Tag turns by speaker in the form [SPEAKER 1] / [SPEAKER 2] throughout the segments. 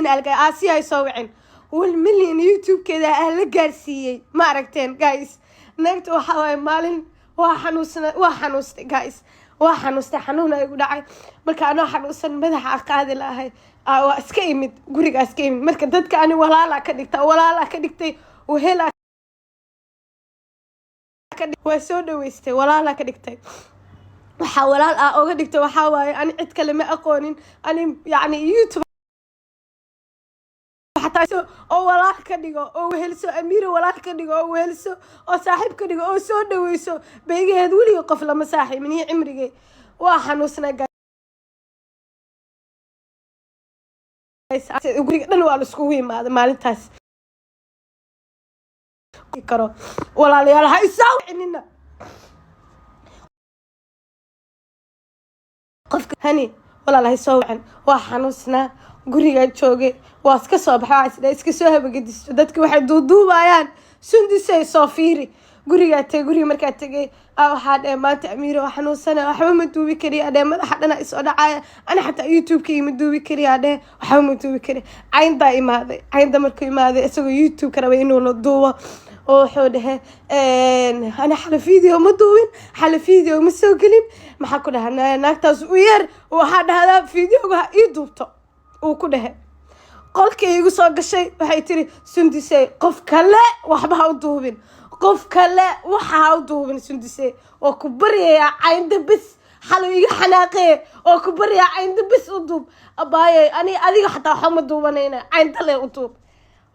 [SPEAKER 1] Alga Aasiya ay soo wicin. 1 million YouTube-keeda ah la gaarsiiyey. Ma aragteen, guys? Naagta waxaa waaye maalin waa xanuunsana, waa xanuustay, guys, waa xanuustay. Xanuun ay igu dhacay. Marka anoo xanuunsan, madaxa a qaadi lahay, waa iska imid, gurigaa iska imid. Marka dadka ani walaalaa ka dhigta, walaalaa ka dhigtay, wehelaa, waa soo dhaweystay, walaalaa ka dhigtay. Waxaa walaal ah oga dhigtay waxaa waaye ani cid kale ma aqoonin. Ani yacni YouTube xataa oo walaal ka dhigo oo wehelso, Amiira walaal ka dhigo oo wehelso oo saaxiib ka dhigo oo soo dhaweyso baygaheed. Weliga qof lama saaxiibin iyo cimrigay. Waa xanuusnaa guriga dhan waa laiskugu imaaday maalintaas karo. Walaalayaal, ha isoo wicinina. Qofka hani walaal ha isoo wicin. Waa xanuusnaa, gurigaa joogay, waa iska soo baxa, waa isdha iska soo habagedisto. Dadki waxay duuduubayaan, Sundusay soo fiiri. Gurigaa tegay. Guriga markaa tegay, waxaa dheh maanta Amiira waa xanuunsana, waxba ma duubi kariya dheh. Madaxa dhana isoo dhacaya, ani xataa YouTube-ka ma duubi kariya dheh, waxba ma duubi kari. Cayndaa imaaday. Caynda markuu imaaday, isagoo YouTube-ka rabay inuu la duubo, oo wuxuu dhehe ani xala video ma duubin, xala video ma soo gelin. Maxaa ku dhaha? Naagtaas u yeer, waxaa dhahdaa videoga ha ii duubto, uu ku dhehe. Qolkay igu soo gashay, waxay tiri: "Sundisey, qof kale waxba ha u duubin, qof kale waxa ha u duubin. Sundisey, oo ku baryayaa, caynda bes xalow iga xanaaqee, oo ku baryayaa, caynda bes u duub." Abaaye, ani adiga xataa waxba ma duubanayna, cayndale u duub.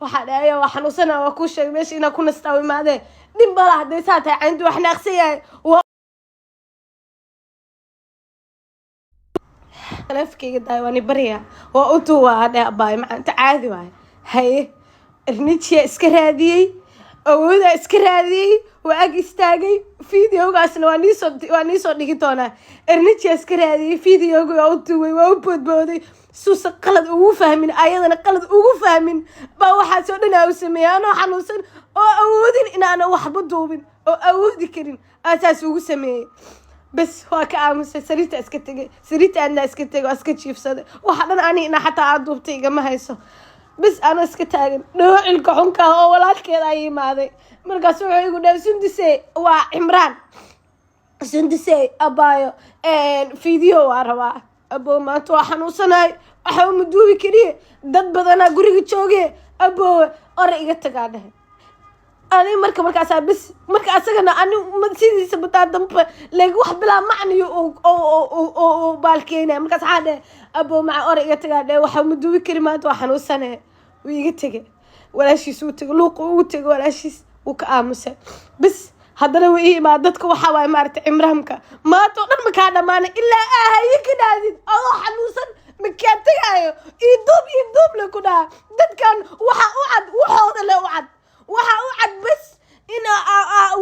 [SPEAKER 1] Waxaa dhahaya waa xanuunsana, waa kuu sheegay meesha inaa ku nastaa imaadee. Dhib mala hadday saa tahay, cayndu wax xanaaqsan yahay. Waa taleefankayga daay, waa ni baryaa, waa u duubaa dheh. Abaayo macaanta, caadi waaye. Haye, ernijiya iska raadiyey, awoodaa iska raadiyey, waa ag istaagay. Videogaasna waa niisoo dhigi doonaa. Ernijiya iska raadiyey, videoga waa u duway, waa u boodbooday. Suusa qalad ugu fahmin, ayadana qalad ugu fahmin baa waxaasoo dhan aa u sameeyay. Anoo xanuunsan oo awoodin inaana waxba duubin oo awoodi karin aasaas ugu sameeyey. Bes, waa ka aamusay. Sariirta iska tegay, sariirta aadna iska tegay, waa iska jiifsaday. Waxa dhan ani ina xataa aad duubtay igama hayso. Bes, anoo iska taagan, dhoocilka xunka ah oo walaalkeeda ay imaaday. Markaas wuxuu igu dhahay: "Sundise," waa Cimraan, "Sundise abaayo, video waa rabaa. Abo, maanta waa xanuunsanahay, waxba ma duubi kariye, dad badanaa guriga jooge. Abo, ore iga tagaa," dhahe. Ani marka markaasaa bes, marka asagana ani sidiisa bataa dambe like wax bilaa macniyo oo baalkeenaya. Markaas waxaa dhehe: "Abo maca, ore iga tagaa," dhehe, "waxa ma duubi kari maanta, waa xanuunsanahay." Wuu iga tegay, walaashiis uu tegay, luuqa ugu tegay walaashiis, wuu ka aamusay. Bes, haddana wuu ii imaad. Dadka waxaa waaye maaragtay, Cimraamka maanta oo dhan makaa dhamaanay ilaa aa haye ka dhaadid. Adoo xanuunsan makaa tegaayo, ii duub, ii duub le ku dhaha. Dadkan waxa u cad, waxooda le u cad, waxa u cad bes in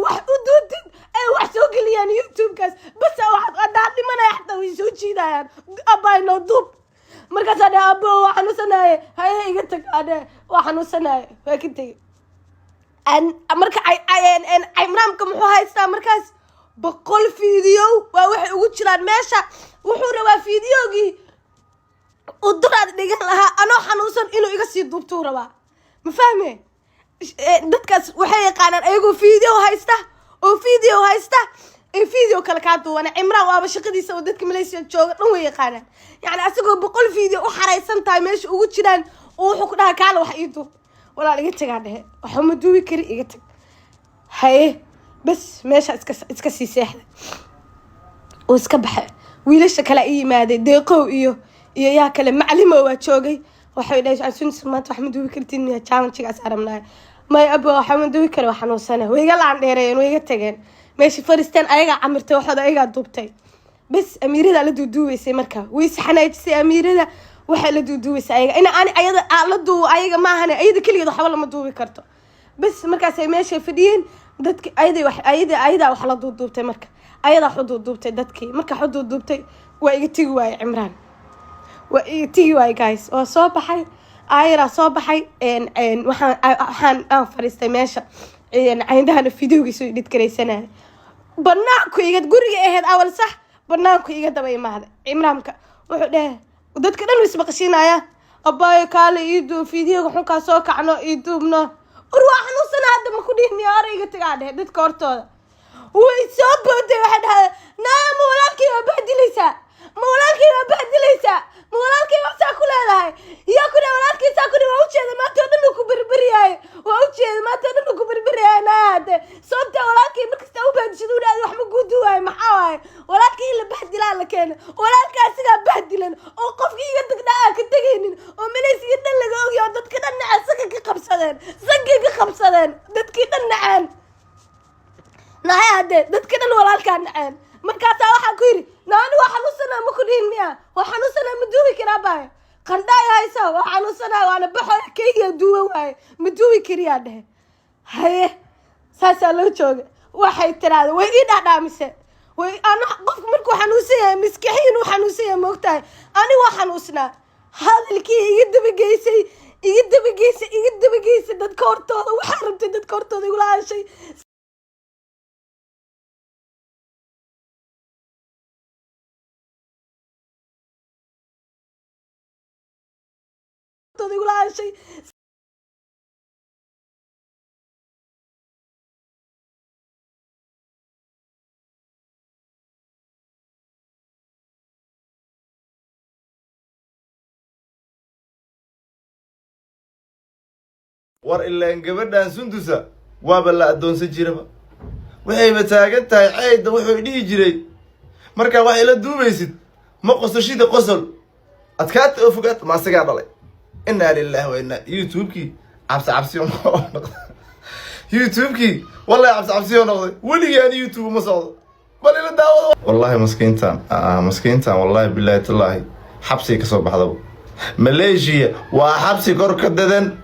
[SPEAKER 1] wax u duubtid ay wax soo geliyaan YouTube-kaas bas. Waxaad hadaa dhimanaya xataa way soo jiidayaan: "Abaay, noo duub." Markaasaa dheh: "Abo, waa xanuunsanaye, haye iga tag." Adhe waa xanuunsanaye, waa ka tegey. Marka Cimraamka muxuu haystaa markaas? 100 video waa waxay ugu jiraan meesha. Wuxuu rabaa videogii uu duraad dhigan lahaa anoo xanuunsan inuu iga sii duubtuu rabaa. Ma fahme? Dadkaas waxay yaqaanaan ayagoo video haysta oo video haysta ee video kale kaa duubana. Cimraan waaba shaqadiisa, oo dadka Malaysia jooga dhan way yaqaanaan. Yacni asagoo 100 video u xaraysan tahay meesha ugu jiraan, oo wuxuu ku dhahaa: "Kaala, wax ii duub." "Walaal, iga tagaa," dhehe, "waxba ma duubi kari, iga tag." Haye, bes, meesha iska sii seexday oo iska baxay. Wiilasha kale i yimaaday, Deeqow iyo yaa kale, Maclimo waa joogay. Waxay dhahay: "Sunis, maanta wax ma duubi kartid miya? Challenge-gaas arabnaay." "May abo, waxa ma duubi kari, waa xanuunsana." Way iga laan dheereeyeen, way iga tageen. Meesha fariisteen, ayagaa camirtay waxooda, ayagaa duubtay. Bes, Amiirada la duuduubaysay. Marka way isxanaajisay Amiirada, waxay la duuduubaysay ayaga ina ani ayada la duubo ayaga maahane, ayada keligeed waxba lama duubi karto. Bes, markaasay meeshay fadhiyeen dadki, ayaday wax ayada ayadaa wax la duuduubtay. Marka ayadaa wax u duuduubtay dadkii. Marka wax u duuduubtay, waa iga tegi waayey Cimraan, waa iga tegi waayey. Guys, waa soo baxay, aayaraa soo baxay. Waxaan aan fadhiistay meesha cayndahana videogiisa edit garaysanaya. Banaanku iga, guriga ahayd awal sax, banaanku iga daba imaaday Cimraamka. Wuxuu dhahay dadka dhan ismaqashiinaya. Abaayo, kaale ii duub videoga xunkaa, soo kacno, ii duubno. Ur, waa xanuunsana hadda, ma ku dhihi miya? Hore iga tagaa dhehe. Dadka hortooda way soo booday. Waxay dhahday, "Naa, ma walaalkay waa bahdilaysaa? Ma walaalkay waa bahdilaysaa? Ma walaalkay waa saa ku leedahay? Yaa ku dhahay walaalkay saa ku dhahay? Waa ujeeda maanta oo dhan uu ku berberyahay, waa ujeeda maanta oo dhan uu ku berberyahay. Naa, hade sababta walaalkay markasta u bahdishad u dhahday waxma kuu duwaayo? Maxaa waaye walaalkay in la bahdilaa la keena? Walaalka asigaa bahdilan oo qofkii iga tagdha aan ka tegaynin oo malaysiga dhan laga ogyahay oo dadka dhan naceen, sanka ka qabsadeen, sankay ka qabsadeen, dadkii dhan naceen. Nahay, hadde dadka dhan walaalkaa naceen." Markaasaa waxaa ku yidhi, "Naani, waa xanuunsanaa, ma ku dhihin miya? Waa xanuunsanaa, ma duubi karaa baay? Qandhaay haysa, waa xanuunsanaa, waana baxo, kayga duuba waaye, ma duubi kariyaa?" Dhehe. Haye, saasaa loo jooga. Waxay tiraahda, way ii dhaadhaamise, way ana qofku markuu xanuunsan yahay maskaxiin uu xanuunsan yahay, moogtahay? Ani waa xanuunsnaa. Hadalkii iga dabageysay, iga dabageysay, iga dabageysay dadka hortooda. Waxaa rabtay dadka hortooda igula hadashay. Hortooda igula hadashay.
[SPEAKER 2] War ilaan gabadhan Sundusa waaba la addoonsan jiraba. Waxayba taagan tahay ceyda. Wuxuu dhihi jiray, markaa wax ila duubaysid, ma qososhida, qosol adkaata oo fogaata. Ma asagaa dhalay? Innaa lillahi wa inna. YouTube-kii cabsi cabsiyo noqday. YouTube-kii wallahi cabsi cabsiyo noqday. Weligii ani YouTube ma socdo, bal ila daawado. Wallahi maskiintan, maskiintan, wallahi billahi tallaahi, xabsiga kasoo baxdaba. Malaysia waa xabsi kor ka dadan.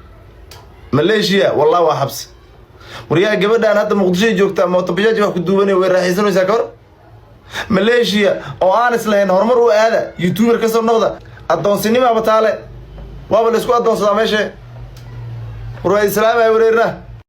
[SPEAKER 2] Malaysia wallahi waa xabsi. Waryaa, gabadhan hadda Muqdishoy joogtaa, mootobajaaj wax ku duubanay, way raaxaysanaysaa. Ka hor Malaysia oo aan islahayn horumar u aada, YouTuber kasoo noqda, addoonsinimaaba taale, waaba la isku addoonsadaa meeshe. War waa islaamaya wareerna.